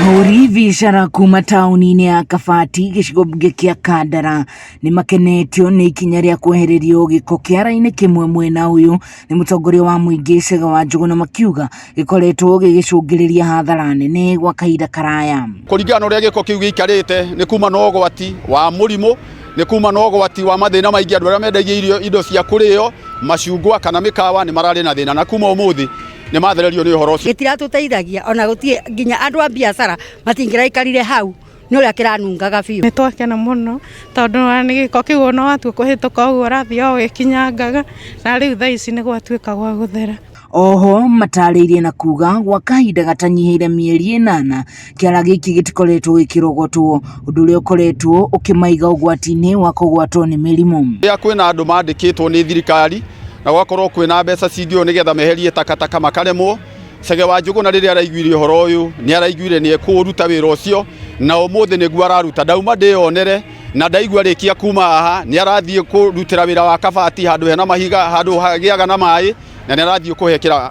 Ahũri biacara kuma taũni-inĩ ya Kabati gĩcigo mbunge kĩa Kandara nĩ makenetio nĩ ikinya rĩa kwehererio gĩko kĩara-inĩ kĩmwe mwena ũyũ nĩ mũtongoria wa mũingĩ Chege wa Njũgũna makiuga gĩkoretwo gĩgĩcũngĩrĩria hathara nene gwa kahinda karaya. Kũringana na ũrĩa gĩko kĩu gĩikarĩte nĩ kuma na ũgwati wa mũrimũ, nĩ kuma na ũgwati wa mathĩna maingĩ, andũ arĩa mendagia irio indo cia kũrĩo, macungwa kana mĩkawa nĩ mararĩ na thĩna, na kuma ũmũthĩ nĩ mathererio nĩ ũhoro ũcio. Gĩtiratũteithagia ona gũtirĩ nginya andũ a biacara matingĩraikarire hau nĩ ũrĩa kĩranungaga biũ. Nĩ twakena mũno tondũ ona nĩ gĩko kĩu ona watua kũhĩtũka ũguo ũrathiĩ o ũgĩkinyangaga na rĩu thaa ici nĩ gwatuĩka gwa gũthera. Oho matarĩirie na kuga gwa kahinda gatanyihĩire mĩeri ĩnana kĩara gĩkĩ gĩtikoretwo gĩkĩrogotwo ũndũ ũrĩa ũkoretwo ũkĩmaiga ũgwati-inĩ wa kũgwatwo nĩ mĩrimũ. Rĩrĩa kwĩna andũ mandĩkĩtwo nĩ thirikari na gwakorwo kwĩna mbeca cingĩoywo nĩgetha meherie takataka makaremwo, Chege wa Njũgũna rĩrĩa araiguire ũhoro ũyũ nĩ araiguire nĩ ekũruta wĩra ũcio na ũmũthĩ nĩguo araruta. Ndauma ndĩyonere na ndaigua arĩkia kuma haha nĩ arathiĩ kũrutĩra wĩra wa kabati handũ hena mahiga, handũ hagĩaga na maĩ na nĩ arathiĩ kũhekĩra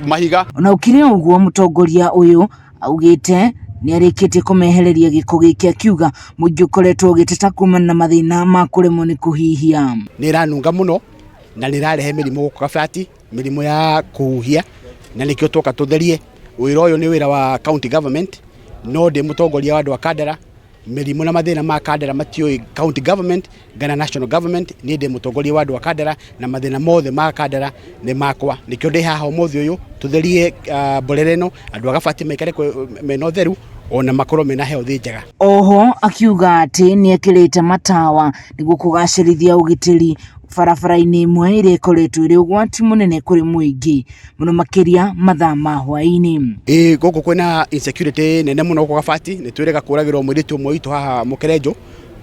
mahiga. Ona gũkĩrĩ ũguo mũtongoria ũyũ augĩte nĩ arĩkĩtie kũmehereria gĩko gĩkĩ akiuga mũingĩ ũkoretwo ũgĩteta kumana na mathĩna ma kũremwo nĩ kũhihia. Nĩ ĩranunga mũno na nĩ ĩrarehe mĩrimũ gũkũ Kabati, mĩrimũ ya kũhuhia na nĩkĩo twoka tũtherie. Wĩra ũyũ nĩ wĩra wa county government no ndĩ mũtongoria wa andũ a Kandara mĩrimũ na mathĩna ma Kandara matiũĩ county government kana national government. Niĩ ndĩ mũtongoria wa andũ a Kandara na mathĩna mothe ma Kandara nĩ makwa. Nĩkĩo ndĩ haha ũmũthĩ ũyũ tũtherie mborera ĩno, andũ a Gabati maikare mena ũtheru ona makorwo mena health njega. Oho akiuga atĩ nĩ ekĩrĩte matawa nĩguo kũgacĩrithia ũgitĩri barabara-inĩ ĩmwe ĩrĩa ĩkoretwo ĩrĩ ũgwati mũnene kũrĩ mũingĩ mũno makĩria mathaa ma hwaĩ-inĩ. Ĩĩ gũkũ kwĩna insecurity nene mũno gũkũ Gabati, nĩ twĩrĩga kũragĩrwo mũirĩtu ũmwe witũ haha Mũkerenjũ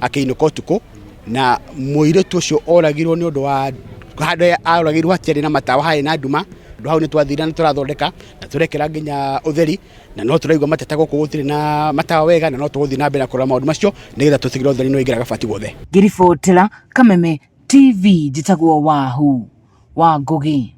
akĩinũka ũtukũ, na mũirĩtu ũcio oragirwo nĩ ũndũ wa handũ aroragĩirwo hatiarĩ na matawa harĩ na nduma, handũ hau nĩ twathire na tũrathondeka na tũrekĩra nginya ũtheri, na no tũraigua mateta gũkũ gũtirĩ na matawa wega, na no tũgũthiĩ na mbere na kũrora maũndũ macio nĩgetha tũtigĩrĩre ũtheri nĩ waingĩra Gabati guothe. Ngĩribotera Kameme TV njĩtagwo Wahu wa Ngũgĩ.